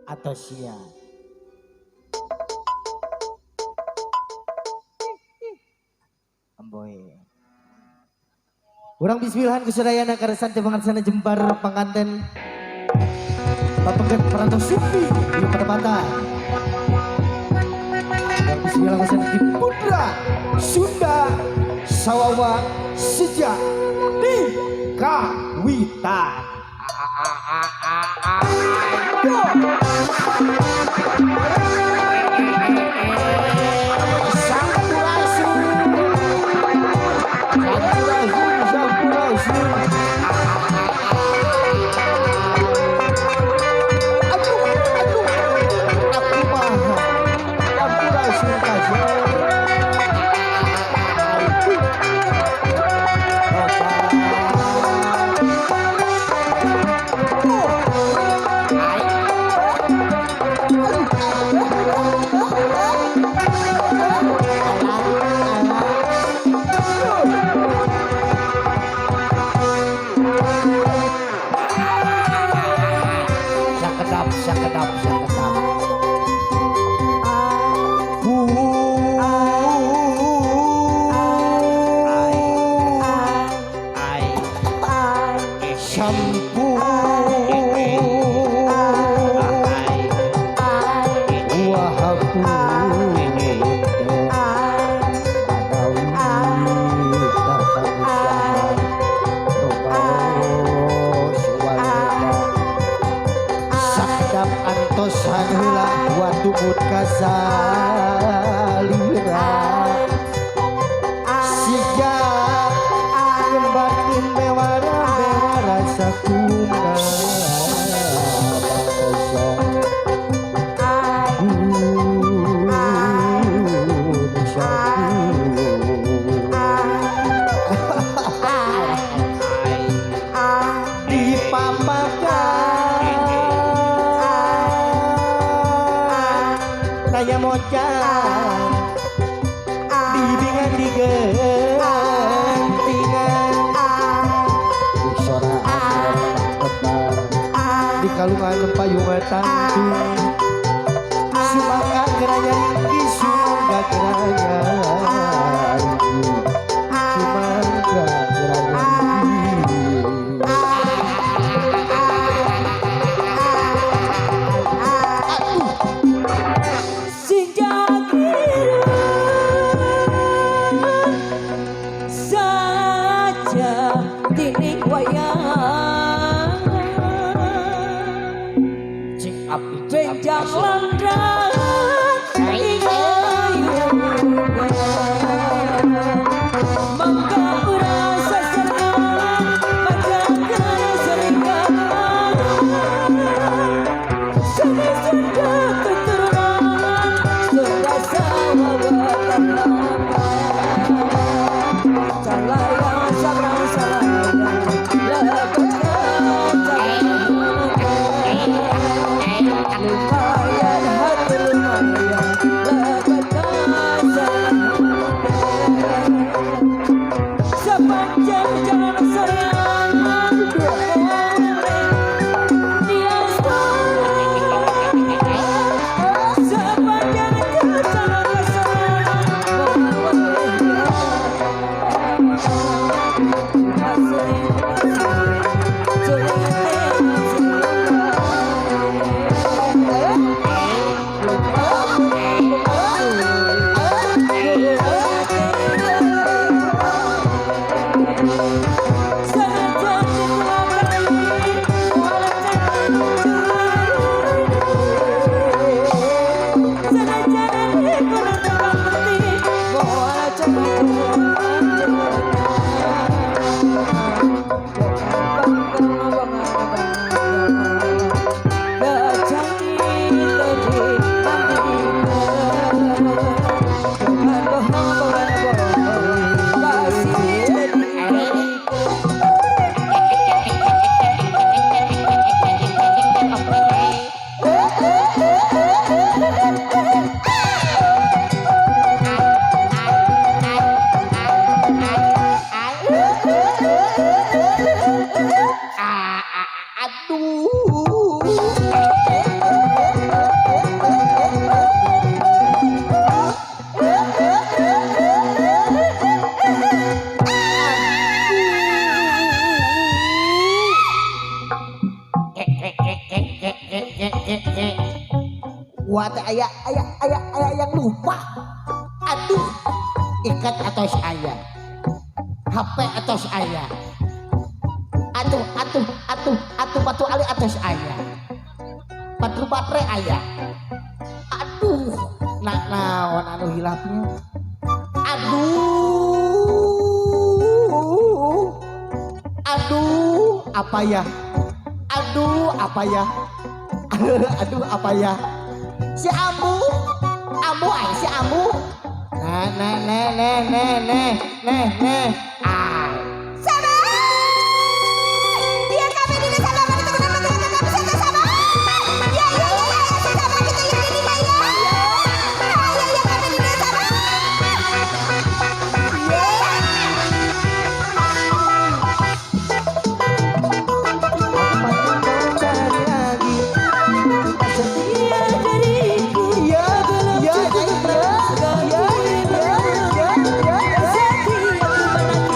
Atosia. Amboy. Urang bismillahan kusadayana karesan teu pangarsana jembar panganten papengket parantos supi di patepatan. Urang bismillah kusadayana di Putra Sunda Sawawa sejak di Kawitan. Sampurasun. Sampurasun, sampurasun. Aduh, aduh, aku maha. Sampurasun kasih. Sakedap, sakedap, sakedap. Sakedap antosan heula watumut kasalira siga ngembarkeun bewara bewara sakumna bangsa dipapakan tanya mocan dibingan digentingan soraan kebar di kalungan payungan tangtu sumangga geranya ringki sumangga geranya ringki sumangga geranya ringki. Saja tining wayang Cik api cik api benjang landrat ing mangga urang sasarengan majakan seringan seni Sunda keturunan Sunda sawawatan salayang sabrang salayang lebet lumayan hati lumayan. E E E E. Gua teh aya aya aya aya yang lupa. Aduh, ikat atos aya. HP atos aya. Atuh atuh atuh atuh batu ali atos aya. Batu baterai aya. Aduh, nak naon anu hilapnya. Aduh. Aduh, apa ya? Aduh, apa ya? Aduh, apa ya? Si Ambu, Ambu ay si Ambu. Nah, nah, nah, nah, nah, nah, nah, nah. Ah. Sama. Ya kami di desa sama itu benar benar kami satu sama. Ya ya ya ya sama kita yang ini ya ya. Ya ya kami di desa sama. Ya. Apa yang kau cari lagi? Tak setia dariku. Ya, ya, ya, ya, ya, ya, ya, ya. Setia ku menanti.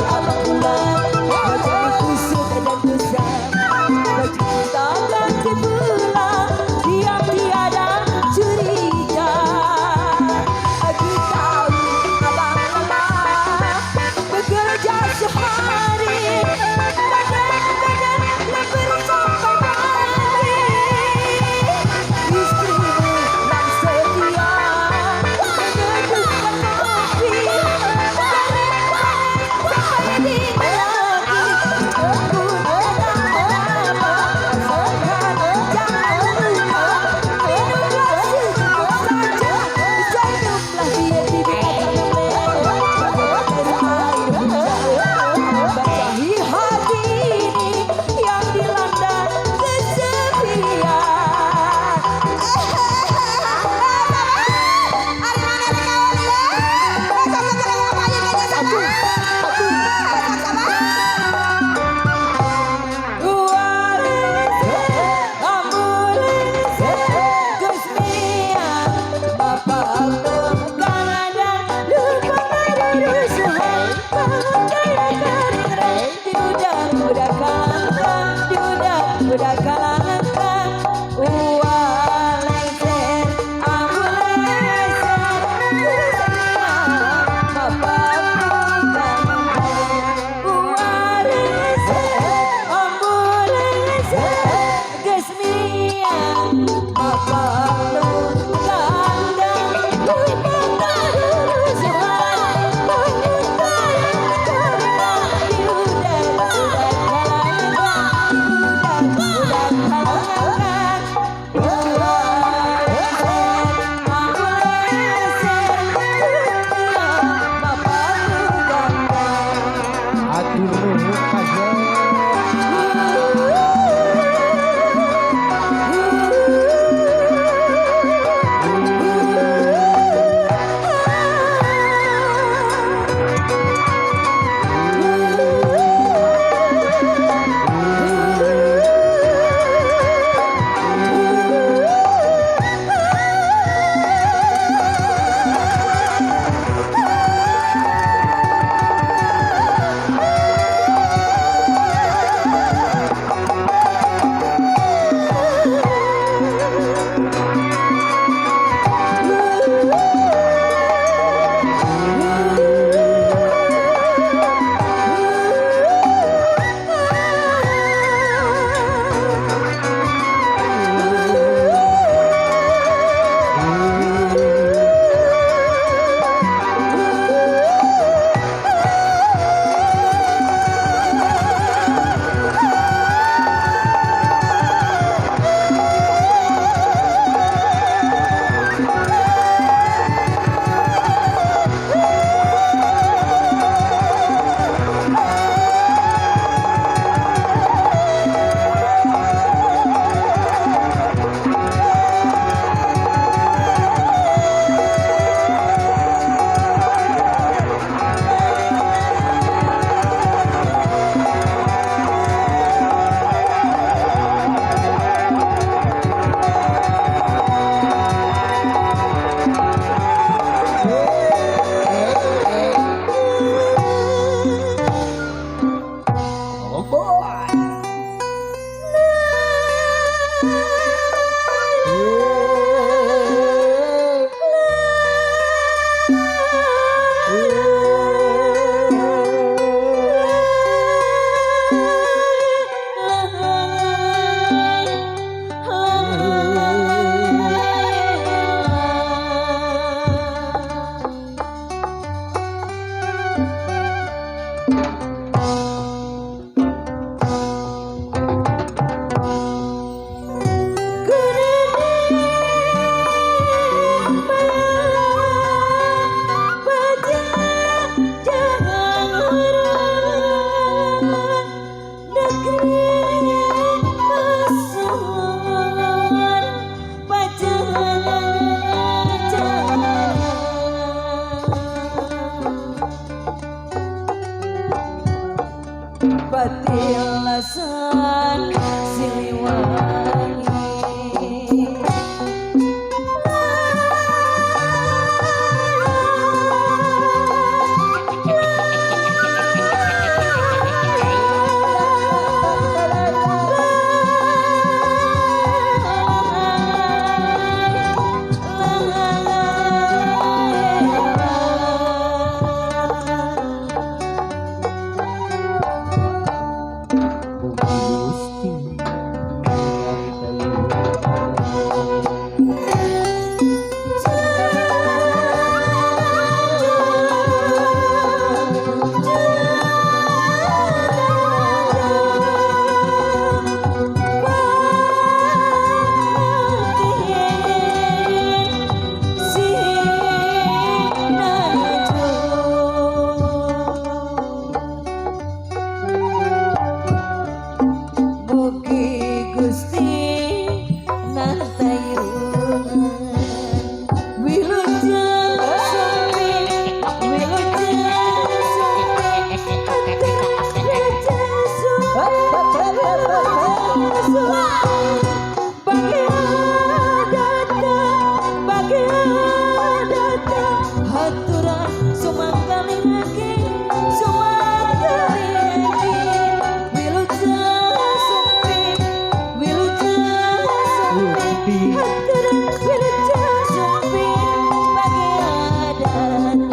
di Hantaran wilujeng sumping bagian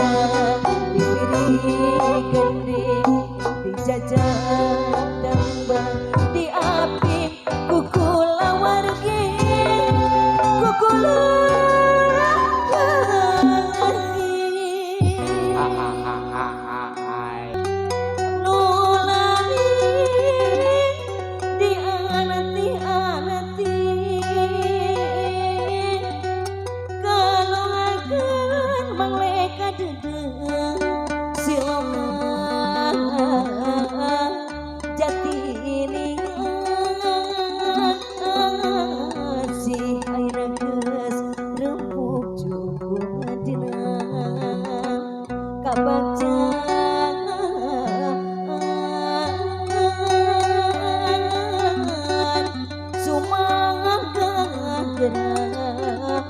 diberi gending dijajah tembang diaping kukula wargi kukula wargi nulani dianati-anati kalungakeun mangleka deudeuh silokan jati ningan si ayeuna geus rempuk cukup dina kabagjan sumangga gerak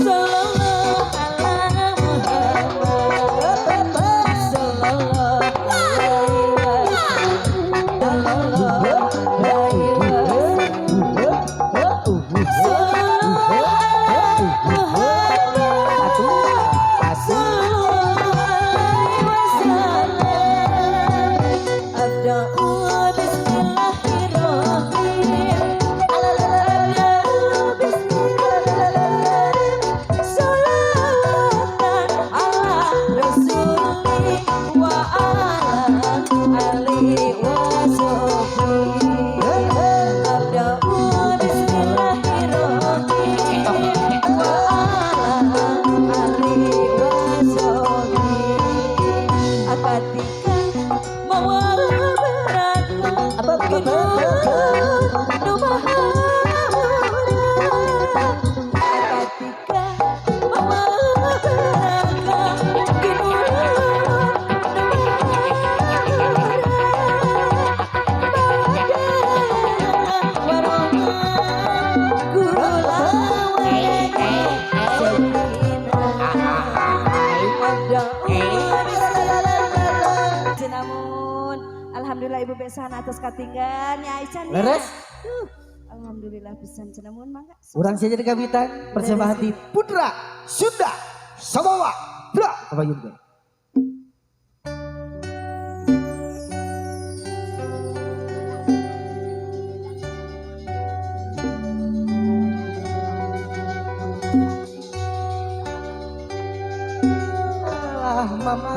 Sallallahu ala Muhammad sallallahu alaihi wasallam. Bismillahirrahmanirrahim. Salawatan ala rasuli wa ala alihi wa sahbihi. Abda'u bismillahirrahmanirrahim wa ala alihi wa sahbihi. Akatika mawa baraka ginun nu maha murah. Akatika mawa baraka ginun nu maha murah. Badan warohman kula warga sakinah. Namun alhamdulillah ibu besan atas katinggan ya Aisyah. Leres? Duh, alhamdulillah pisan cenamun mangga. Urang saja di kawitan persembahan di Putra Sunda Sabawa Bra Kabayun. Alah mama.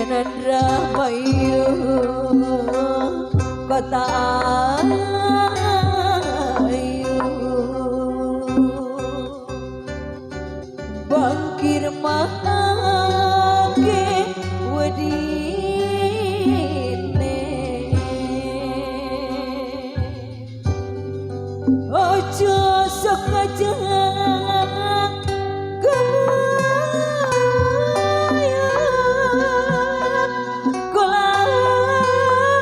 Indramayu kota ayu bangkir mahake wedine ojo sok ngajak gemayang kulawargi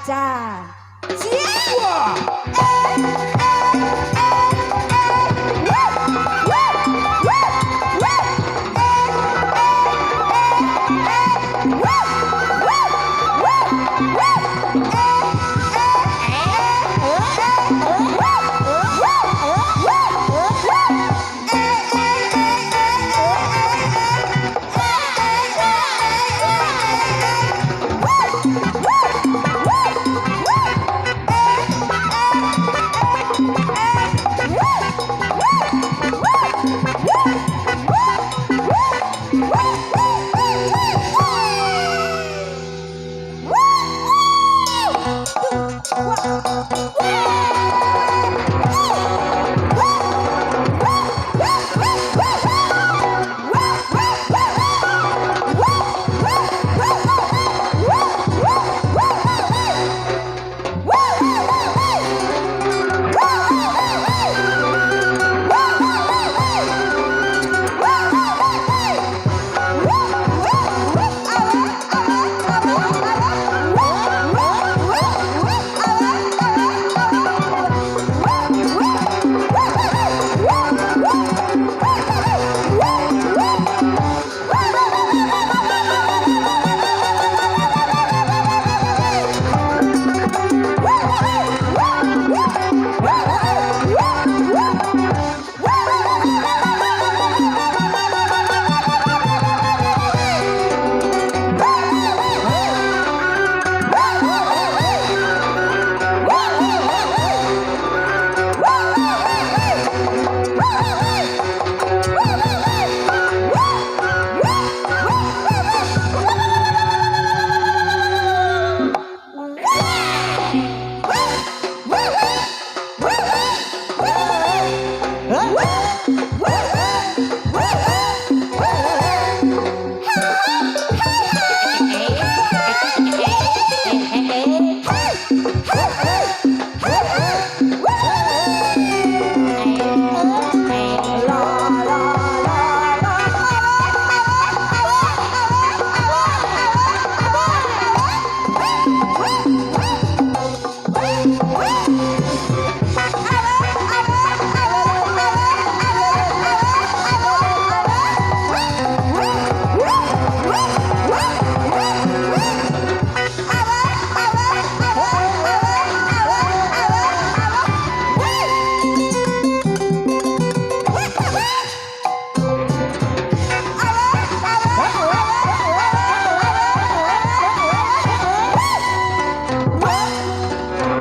Acan. Siap. Wah. Eh, eh, eh, eh. Wuh, wuh, wuh, wuh. Eh, eh, eh, eh. Wuh, wuh, wuh, wuh. Eh, eh, eh, eh. Wuh, wuh, wuh, wuh. Eh, eh, eh, eh, eh, eh, eh. Eh, eh, eh, eh, eh, eh. Wuh, wuh, wuh, wuh. Eh, eh, eh, eh. Wuh, wuh, wuh, wuh, wuh, wuh, wuh, wuh,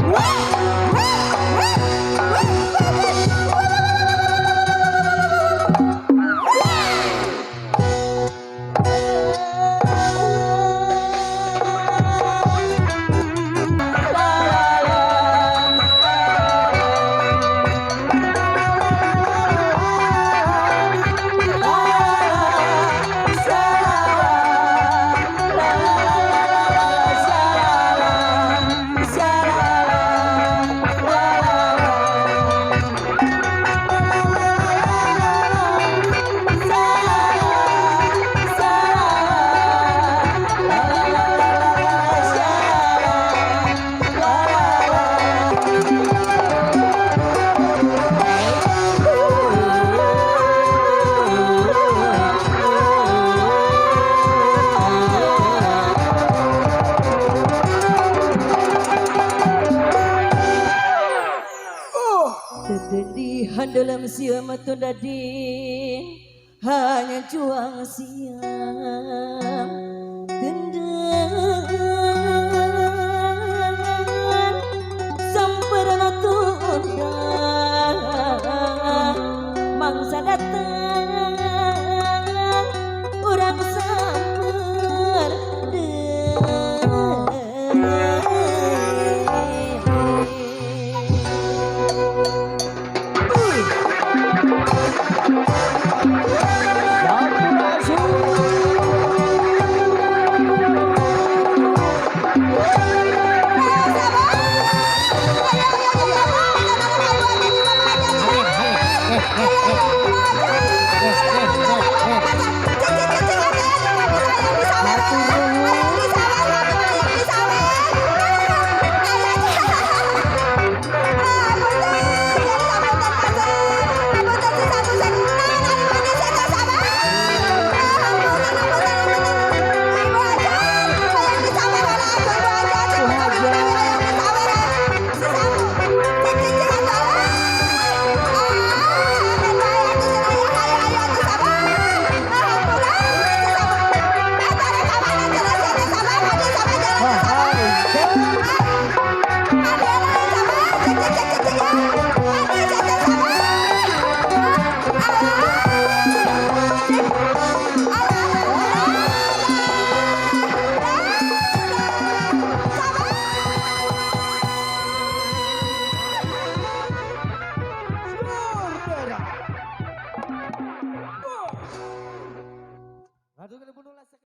wuh, wuh. Wuh! Dalam siam tunda di hanya juang siam tendang sampai tunda mangsa datang orang samper. Hatur nuhun.